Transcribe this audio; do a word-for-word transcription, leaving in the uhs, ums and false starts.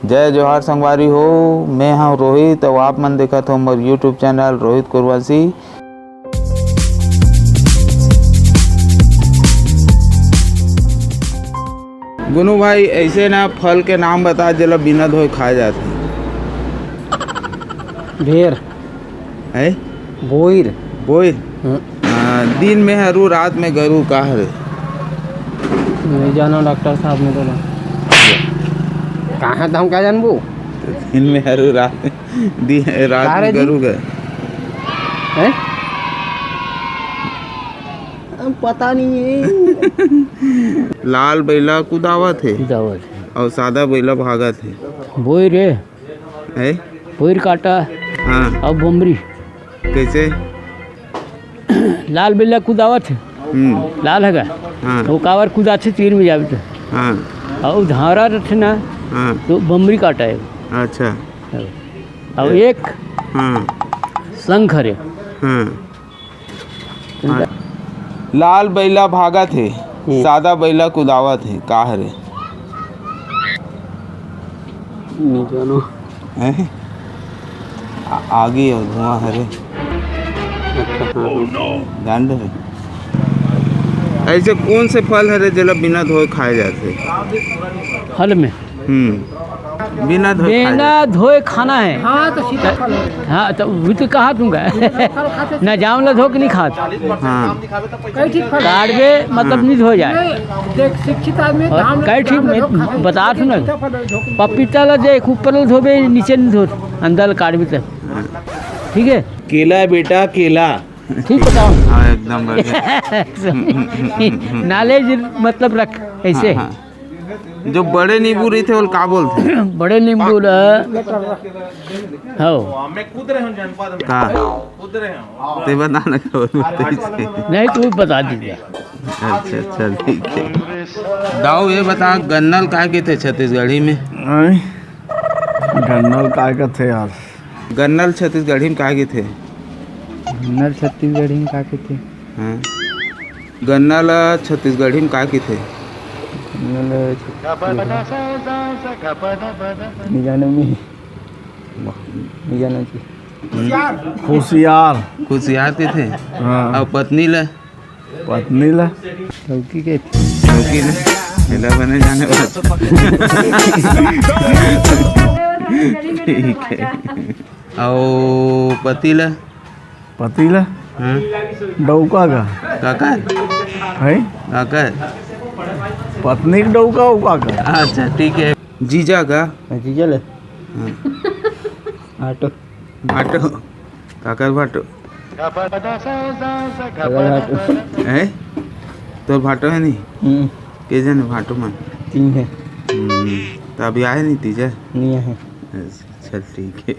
जय जोहार संगवारी हो, मैं हूं रोहित अउ आप मन देखत हो मोर YouTube चैनल रोहित कुरवंशी। गुनू भाई, ऐसे ना फल के नाम बता जेला बिना धोए खाए जाथे। भेर। है? बोइर। बोइर? हम्म। आ, दिन में हरू, रात में गरू का हरे? नहीं जानो डॉक्टर साहब, मैं तो ना। कहाँ था, हम क्या जानबो? दिन में हरू, रात में, दि-, रात का में रे जी? गरू का। हैं? हम पता नहीं है। लाल बैला कुदावत हे। कुदावत हे। अउ सादा बैला भागत हे। बोइर हे। है? बोइर काटा। हाँ। अउ बमरी। कैसे? लाल बैला कुदावत हे। हम्म। लाल हे का? हाँ। तो काबर कुदाथे तीर में जावे तो। हाँ। अउ धांवरा रथे ना, हाँ। तो बमरी काटा हे। अच्छा। अउ एक हाँ। शंख हरे। हाँ। लाल बैला भागत हे, हम्म। सादा बैला कुदावत हे, का हरे? नहीं जानो। हैं? आ-, आगी अउ धुआं हरे। अच्छा, हाँ, हाँ। जान डरे? ऐसे कौन से फल हरे जेला बिना धोए खाए जाथे? फल में? हम्म। बिना धोए खाए बिना जाथे। धोए खाना है। हाँ, तो सीधा फल है। हाँ, तो वो तो कहा दूंगा। फल खाते ना जाम ला धो के नहीं खात। हाँ। कई ठीक फल है। काढ़बे, मतलब हाँ। नहीं धोए जाए। नहीं, देख, शिक्षित आदमी और धाम कई ठीक धाम में धो खाते हैं। बता सुन। सीधा फल है, धो के पपीता ला देख, ऊपर ला धोबे, नीचे नहीं धो, अंदर ला काढ़बे तो। हाँ। ठीक है? केला बेटा, केला। ठीक बताओ। हाँ, एकदम बढ़िया। नॉलेज मतलब रख ऐसे। हाँ, हाँ। जो बड़े नींबू रहिथे, ओला का बोलथे? बड़े नींबू ला, हव। मैं कूद रहे हूँ जनपद में। का? कूद रहे हूँ। ते बता ना, का बोलथे? नहीं, तू बता दीजिए। अच्छा, अच्छा, ठीक है। दाऊ, ये बता, गन्ना ल का कहिथे छत्तीसगढ़ी में? आय? गन्ना ल का कहिथे यार? गन्ना ल छत्तीसगढ़ी में का कहिथे? गन्ना ल छत्तीसगढ़ी में का कहिथे? हाँ। गन्ना ल छत्तीसगढ़ी में का कहिथे? गन्ना ल छत्तीसगढ़ी में। नहीं जाने मैं। नहीं जाने जी। हम्म। खुशियार। खुशियार कहिथे? हाँ। अउ पत्नी ल? पत्नी ला? चौकी के? चौकी ने? एला बने जाने बस। ठीक है। अउ पति ला? पति ला? हाँ। डौका का? काकर? हैं? काकर? पत्नी के डौका, उका का? अच्छा, ठीक है। जीजा का? हाँ, जीजा ले। हाँ। ऑटो। भाटो। काकर भाटो? काकर भाटो। हैं? तोर भाटो हे नहीं? हम्म। के जन भाटो मन? तीन हे। हम्म, त अभी आए नहीं तीजा? नहीं आए। अच्छा, चल ठीक है।